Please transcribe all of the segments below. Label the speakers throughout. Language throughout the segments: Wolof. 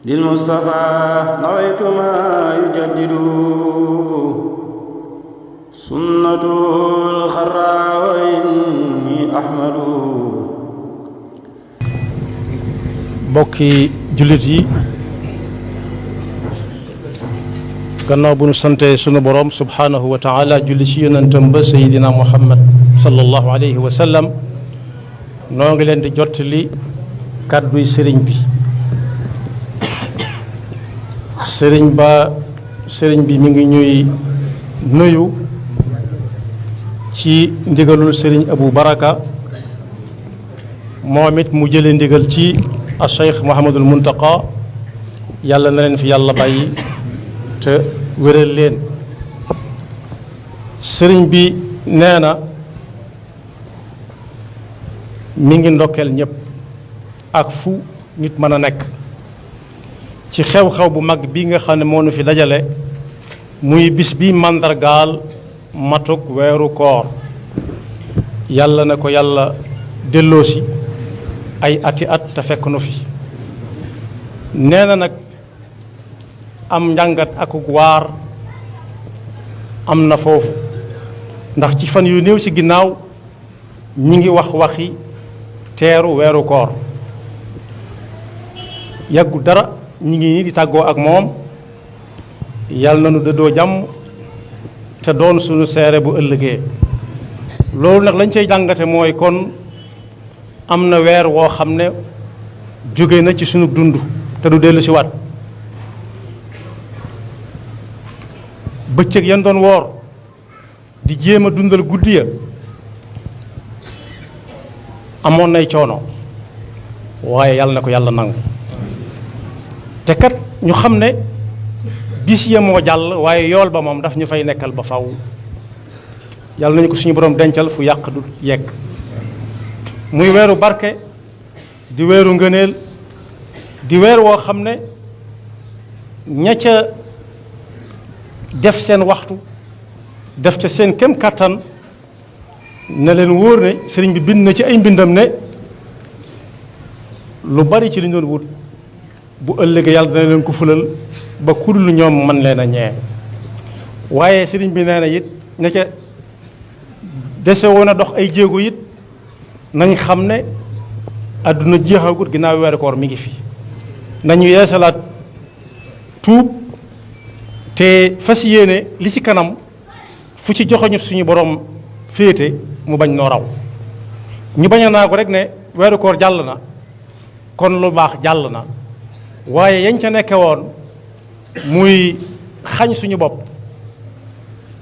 Speaker 1: للمصطفى نويت ما يجدد سنته الخرى وإني أحمد.
Speaker 2: mbokki jullit yi gannaaw bu nu sante sunu borom subhaanahu wa taala julli ci yonentam ba sayidina muhammad sallallahu alayhi wa sallam noo ngi leen di jottali kàdduy sëriñ bi. sëriñ bi mi ngi ñuy nuyu ci ndigalul sëriñ Abu Baraka moom it mu jële ndigal ci a Cheikh Mouhamadul Muntaqa yàlla na leen fi yàlla bàyyi te wéral leen. sëriñ bi nee na mi ngi ndokkeel ñépp ak fu nit mën a nekk ci xew-xew bu mag bi nga xam ne moo nu fi dajale muy bis bi màndargaal matuk weeru koor. yàlla na ko yàlla delloosi ay ati at te fekk nu fi. nee na nag am njàngat akuk waar am na foofu ndax ci fan yu néew ci ginnaaw ñi ngi waxi teeru weeru koor. yàggu dara ñi ngi nii di tàggoo ak moom yàlla na nu dëddoo jàmm te doon suñu seere bu ëllëgee. loolu nag lañ cay jàngate mooy kon am na weer woo xam ne jóge na ci sunu dund te du dellu si waat. bëccëg yan doon woor di jéem a dundal guddi ya amoon nay coono waaye yàlla na ko yàlla nangu. te kat ñu xam ne bis ya moo jàll waaye yool ba moom daf ñu fay nekkal ba faw. yàlla nañu ko suñu borom dencal fu yàq du yegg. muy weeru barke di weeru ngëneel di weer woo xam ne ña ca def seen waxtu def ca seen kem kàttan na leen wóor ne sëriñ bi bind na ci ay mbindam ne lu bari ci li ñu doon wut bu ëllëgee yàlla dana leen ko fulal ba kudul ñoom man leen a ñee. waaye sëriñ bi nee na it ña ca dese woon a dox ay jéego it nañ xam ne àdduna jeexagut ginnaaw weeru koor mi ngi fi. nañu yeesalaat tuub te fas yéene li ci kanam fu ci joxoñu suñu borom féete mu bañ noo raw. ñu bañ naa ko rek ne weeru koor jàll na kon lu baax jàll na waaye yañ ca nekke woon muy xañ suñu bopp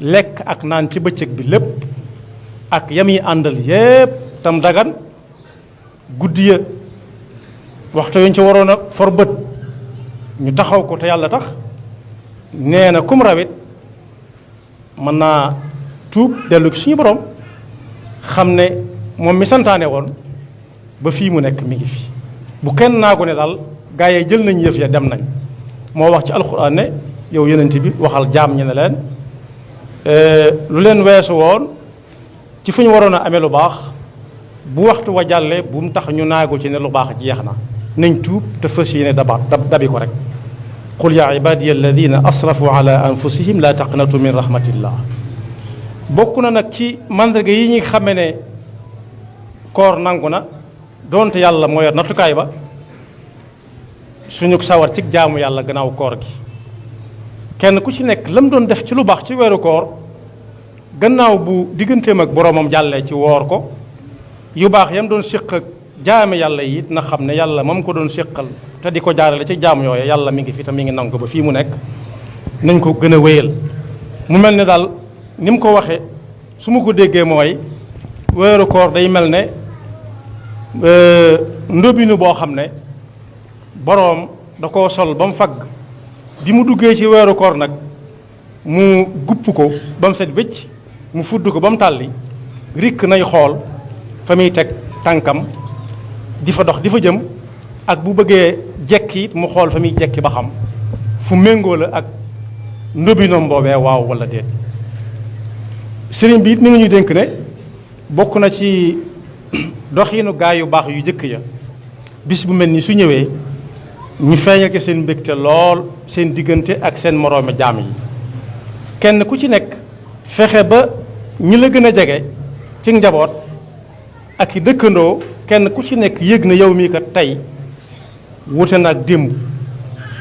Speaker 2: lekk ak naan ci bëccëg bi lépp ak yam yi àndal yépp tam dagan guddi ya waxtu yuñ ci waroon a for bët ñu taxaw ko te yàlla tax nee na kum rawit mën naa tuub dellu ci suñu borom xam ne moom mi santaane woon ba fii mu nekk mi ngi fi. bu kenn naa ko ne daal gaa yi jël nañ yëf ya dem nañ. moo wax ci alxuraan ne yow yonent bi waxal jaam ñi ne leen lu leen weesu woon ci fu ñu waroon a amee lu baax bu waxtu wa jàllee bu mu tax ñu naagu ci ne lu baax jeex na nañ tuub te fas yéene dabi ko rek. qul yaa ibadiya alladina asrafu ala anfusihim la taqnatu min rahmatillah. bokk na nag ci mandarga yi ñi xame ne koor nangu na doonte yàlla moo yor nattukaay ba suñu sawar ci jaamu yàlla gannaaw koor gi. kenn ku ci nekk lam doon def ci lu baax ci weeru koor gannaaw bu digganteem ak boroomam jàllee ci woor ko yu baax yam doon séq ak jaame yàlla yi it na xam ne yàlla moom ko doon séqal te di ko jaarale ci jaamu yooyu yàlla mi ngi fi te mi ngi nangu ba fii mu nekk nañ ko gën a wéyal. mu mel ne daal ni mu ko waxee su ma ko déggee mooy weeru koor day mel ne ndóbinu boo xam ne boroom da koo sol ba mu fagg bi mu duggee ci weeru koor nag mu gupp ko ba mu set wécc mu fudd ko ba mu tàlli rikk nay xool fa muy teg tànkam di fa dox di fa jëm ak bu bëggee jekki it mu xool fa muy jekki ba xam fu méngoo la ak ndóbinoom boobee waaw wala déet. sëriñ bi it mi ngi ñuy dénk ne bokk na ci doxiinu gaa yu baax yu jëkk ya bis bu mel ni su ñëwee ñu feeñal ko seen mbégte lool seen diggante ak seen moroomi jaam yi kenn ku ci nekk fexe ba ñi la gën a jege ci njaboot ak i dëkkandoo kenn ku ci nekk yëg na yow mii kat tey wute na ak démb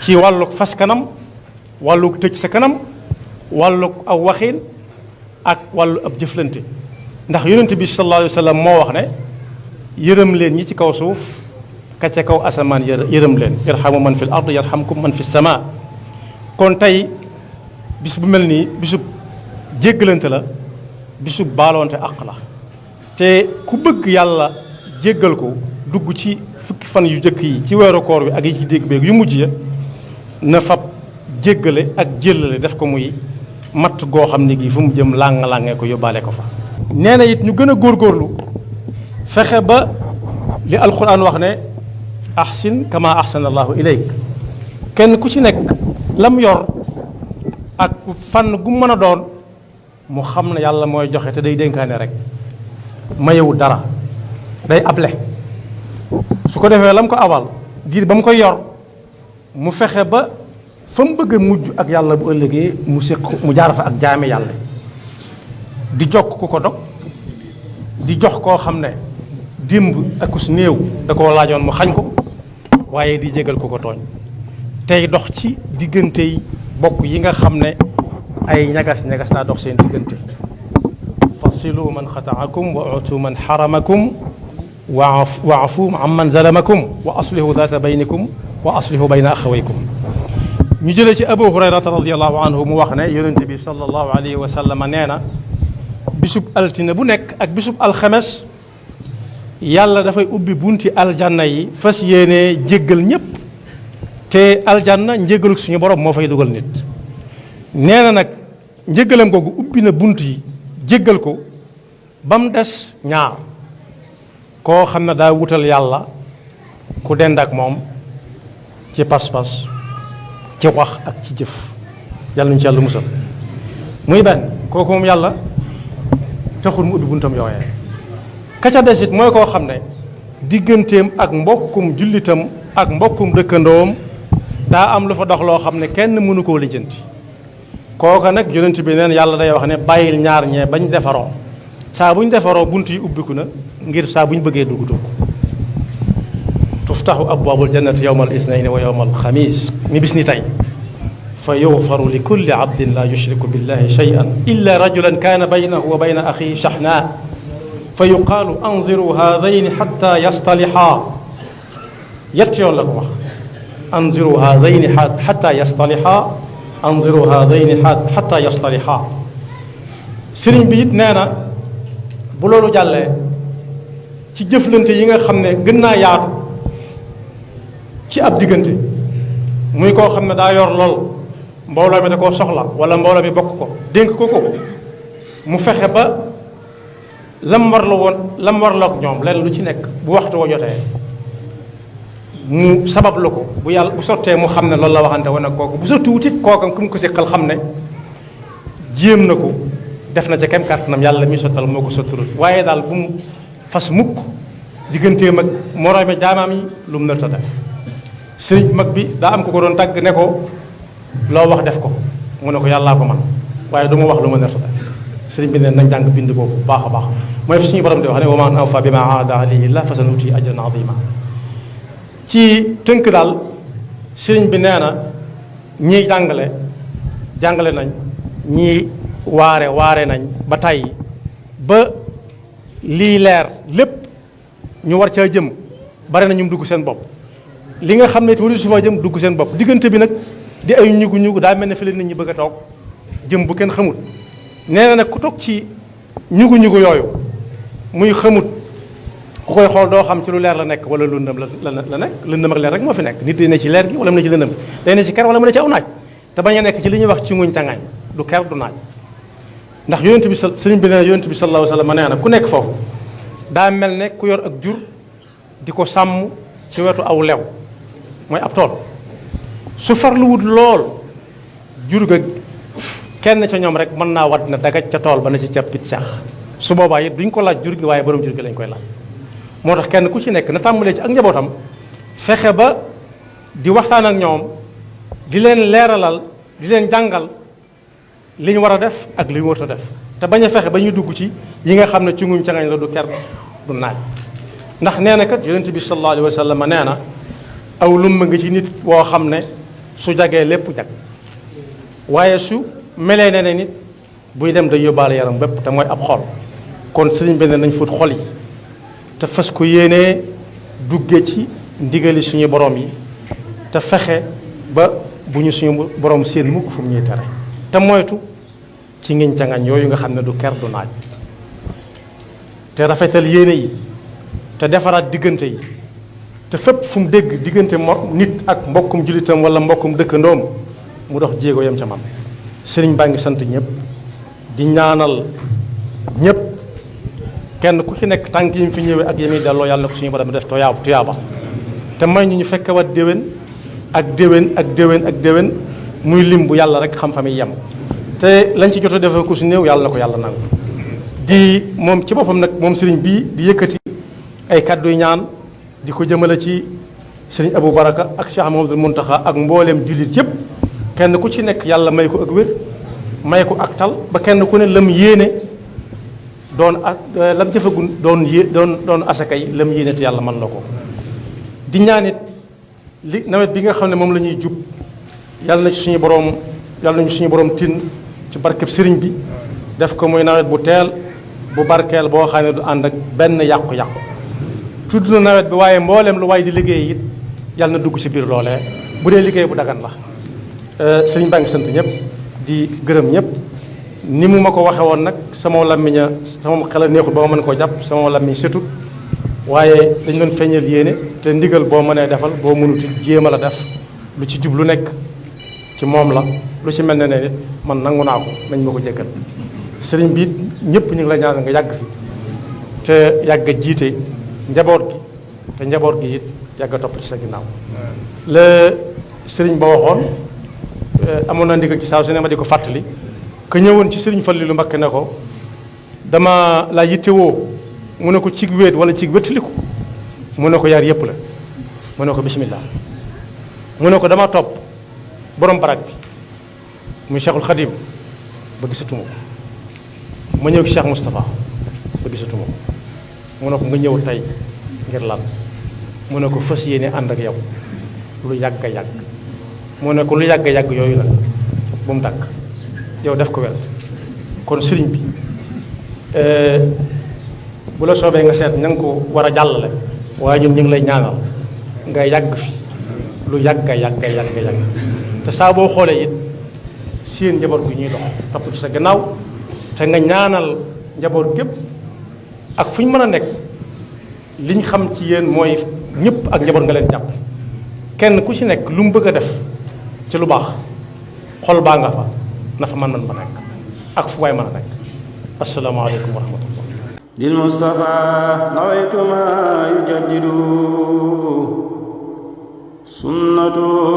Speaker 2: ci wàllug fas kanam wàllug tëj sa kanam wàllug aw waxin ak wàllu ab jëflante ndax yonent bi sallallahu alayhi wa sallam moo wax ne yërëm leen ñi ci kaw suuf ka ca kaw asamaan yërëm leen yarhamu man fil ard yarhamkum man fis sama kon tey bis bu mel nii bisub jéggalante la bisub baaloonte àq la te ku bëgg yàlla jéggal ko dugg ci fukki fan yu jëkk yi ci weeru koor bi ak yi ci dégg beeg yu mujj ya na fab jéggale ak jéllale def ko muy matt goo xam ne gii fu mu jëm làng-làngee ko yóbbaale ko fa nee na it ñu gën a góorgóorlu fexe ba li alquran wax ne ahsin kama ahsana allahu ilayk kenn ku ci nekk lam yor ak fànn gu mën a doon mu xam ne yàlla mooy joxe te day dénkaane rek mayewu dara day able su ko defee lam ko abal diir ba mu koy yor mu fexe ba fa mu bëgg a mujj ak yàlla bu ëllëgee mu jaar fa ak jaame yàlla di jokk ku ko dog di jox koo xam ne dimb ak kus néew da koo laajoon mu xañ ko waaye di jégal ku ko tooñ tey dox ci diggante yi bokk yi nga xam ne ay ñagas-ñagas daa dox seen diggante fasilu man xataakum wa utu man xaramakum waafu an man zalamakum wa aslihu data baynikum wa aslihu bayna axawaykum ñu jëlee ci abu hurayrata radiallahu anhu mu wax ne yonente bi sallallahu alayhi wa sallam nee na bisub altine bu nekk ak bisub alxames yàlla dafay ubbi bunti aljanna yi fas yéenee jéggal ñépp te aljanna njéggaluk suñu borom moo fay dugal nit nee na nag njéggalam googu ubbi na bunt yi jéggal ko ba mu des ñaar koo xam ne daa wutal yàlla ku dend ak moom ci pas-pas ci wax ak ci jëf yàlla ñu ci yàlla musal muy benn kooku moom yàlla taxul mu ubbi buntam yooyee ka ca desit mooy koo xam ne digganteem ak mbokkum jullitam ak mbokkum dëkkandoom daa am lu fa dox loo xam ne kenn mënu koo lijjanti kooka nag yonent bi neen yàlla day wax ne bàyyil ñaar ñee bañ defaroo saa bu ñu defaroo bunt yi ubbiku na ngir saa bu ñu bëggee dugg tuftaxu abwaabul jannati yowma al isnayni wa yowma al xamis ni bis ni tey fa yuxfaru li kulli abdin la yushriku billahi shay'an illa rajulan kaana baynahu wa bayna axihi shaxnaa fa yuqaalu anziru haadayni xatta yastalixaa yett yoon la ko wax anziru haadayni xatta yastalixaa anziru haadayni xatta yastalixaa sëriñ bi it nee na bu loolu jàllee ci jëflante yi nga xam ne gën naa yaatu ci ab diggante muy koo xam ne daa yor lool mbooloo mi da koo soxla wala mbooloo mi bokk ko dénk ko mu fexe ba lam warloog ñoom leen lu ci nekk bu waxtu wa jotee mu sabab lu ko bu yàlla bu sottee mu xam ne loolu la waxante woon ak kooku bu sotti wutit kooka ku mu ko siqal xam ne jéem na ko def na ca kem kàttanam yàlla mi sottal moo ko sottalul waaye daal bu mu fas mukk digganteem ak moroomi jaamaam yi lu mu narta def sëriñ mag bi daa am ko ko doon tàgg ne ko loo wax def ko mu ne ko yàllaa ko man waaye du ma wax lu ma narta def sëriñ bi ne nañ jàng bind boobu bu baax a baax mooy fi suñu borom di wax ne wa man awfa bi ma aada alayhi la fasanuti ajran azima ci tënk daal sëriñ bi nee na ñii jàngale nañ ñii waare nañ ba tàyyi ba lii leer lépp ñu war caa jëm bari na ñu dugg seen bopp li nga xam ne wari su fa jëm dugg seen bopp diggante bi nag di ay ñugu daa mel ne fi la nit ñi bëgg a toog jëm bu kenn xamut nee na nag ku toog ci ñugu yooyu muy xamut ku koy xool doo xam ci lu leer la nekk wala lu lëndëm la nekk lëndëm ak leer rek moo fi nekk nit day ne ci leer gi wala mu ne ci lëndëm day ne ci ker wala mu ne ci aw naaj te bañ a nekk ci li ñuy wax ci nguñ tàngaañ du ker du naaj ndax yonent bi sëriñ bi nee na yonent bi sallallahu alayhi wa sallam nee na ku nekk foofu daa mel ne ku yor ak jur di ko sàmm ci wetu aw lew mooy ab tool su farluwut lool jur ga kenn ca ñoom rek mën naa wadd na dagaj ca tool ba na ci cappit sax su boobaa it duñ ko laaj jur gi waaye borom jur gi lañ koy laaj moo tax kenn ku ci nekk na tàmbalee ci ak njabootam fexe ba di waxtaan ak ñoom di leen leeralal di leen jàngal li ñu war a def ak li ñu warut a def te bañ a fexe ba ñu dugg ci yi nga xam ne ci nguñ cangañ la du ker du naaj ndax nee na kat yonent bi sallallahu alayhi wa sallam nee na aw lumb ngi ci nit woo xam ne su jagee lépp jag waaye su melee ne nit buy dem day yóbbaale yaram bépp te mooy ab xol kon sëriñ bi ne nañ fóot xol yi te fas ko yéenee dugge ci ndigali suñu borom yi te fexe ba bu ñu suñu borom seen mukk fu mu ñuy tere te moytu ci ngiñ cangañ yooyu nga xam ne du ker du naaj te rafetal yéene yi te defaraat diggante yi te fépp fu mu dégg diggante nit ak mbokkum jullitam wala mbokkum dëkkandoom mu dox jéego yam ca man sëriñ baa ngi sant ñëpp di ñaanal ñëpp kenn ku ci nekk tànk yi mu fi ñëwee ak yemi delloo yàlla na ko suñu borom def tuyaaba te may ñu fekke wat déwén ak déwén ak déwén ak déwén muy lim bu yàlla rek xam fa muy yem te lañ ci jot a defee ku si néew yàlla na ko yàlla nangu di moom ci boppam nag moom sëriñ bii di yëkkati ay kàddu yu ñaan di ko jëmale ci sëriñ Abou Baraka ak Cheikh Mahamadul Muntaxa ak mbooleem jullit yëpp kenn ku ci nekk yàlla may ko ak wér may ko ak tal ba kenn ku ne lam yéene doon ak lam jëfagun doon asakay lam yéene te yàlla mën la ko di ñaanit li nawet bi nga xam ne moom la ñuy jub yàlla na ci suñu borom yàlla nañu suñu borom tin ci barkeb sëriñ bi def ko muy nawet bu teel bu barkeel boo xam ne du ànd ak benn yàqu-yàqu tudd na nawet bi waaye mbooleem lu waay di liggéey it yàlla na dugg ci biir loolee bu dee liggéey bu dagan la sëriñ baa ngi sant ñëpp di gërëm ñëpp ni mu ma ko waxe woon nag sama làmmiña sama xel a neexul ba ma mën koo jàpp sama làmmiñ setut waaye dañ doon feeñal yéene te ndigal boo mënee defal boo mënuti jéem a la def lu ci jub lu nekk ci moom la lu ci mel ne nit man nangu naa ko nañ ma ko jéggal sëriñ bi ñëpp ñu ngi la ñaan nga yàgg fi te yàgg a jiite njaboot gi te njaboot gi it yàgg a topp ci sa ginnaaw la sëriñ ba waxoon amoon na ndigal ci saa su ne ma di ko fàttali ka ñëwoon ci sëriñ Fallilu Mbakke ne ko dama la yittewoo mu ne ko cig wéet wala cig wéttaliku mu ne ko yaar yëpp la mu ne ko bismillah mu ne ko dama topp borom barak bi muy Cheikhul Khadim ba gisatuma ko ma ñëw ci Cheikh Moustapha ba gisatuma ko mu ne ko nga ñëw tey ngir lan mu ne ko fas yéene ànd ak yow lu yàgg a yàgg mu ne ko lu yàgg a yàgg yooyu nag bu mu dàkk yow def ko wel kon sëriñ bi bu la soobee nga seet ña nga ko war a jàllale waaye ñun ñu ngi lay ñaanal nga yàgg fi lu yàgg a yàgg a yàgg a yàgg te saa boo xoolee it seen njaboot gu ñuy dox topp ci sa gannaaw te nga ñaanal njaboot gépp ak fu ñu mën a nekk liñ xam ci yéen mooy ñëpp ak njaboot nga leen jàpp kenn ku ci nekk lu mu bëgg a def ci lu baax xol baa nga fa na fa mën ba nekk ak fu waay mën a nekk asalaamaaleykum wa rahmatullah
Speaker 1: للمصطفى نويت ما يجدد سنته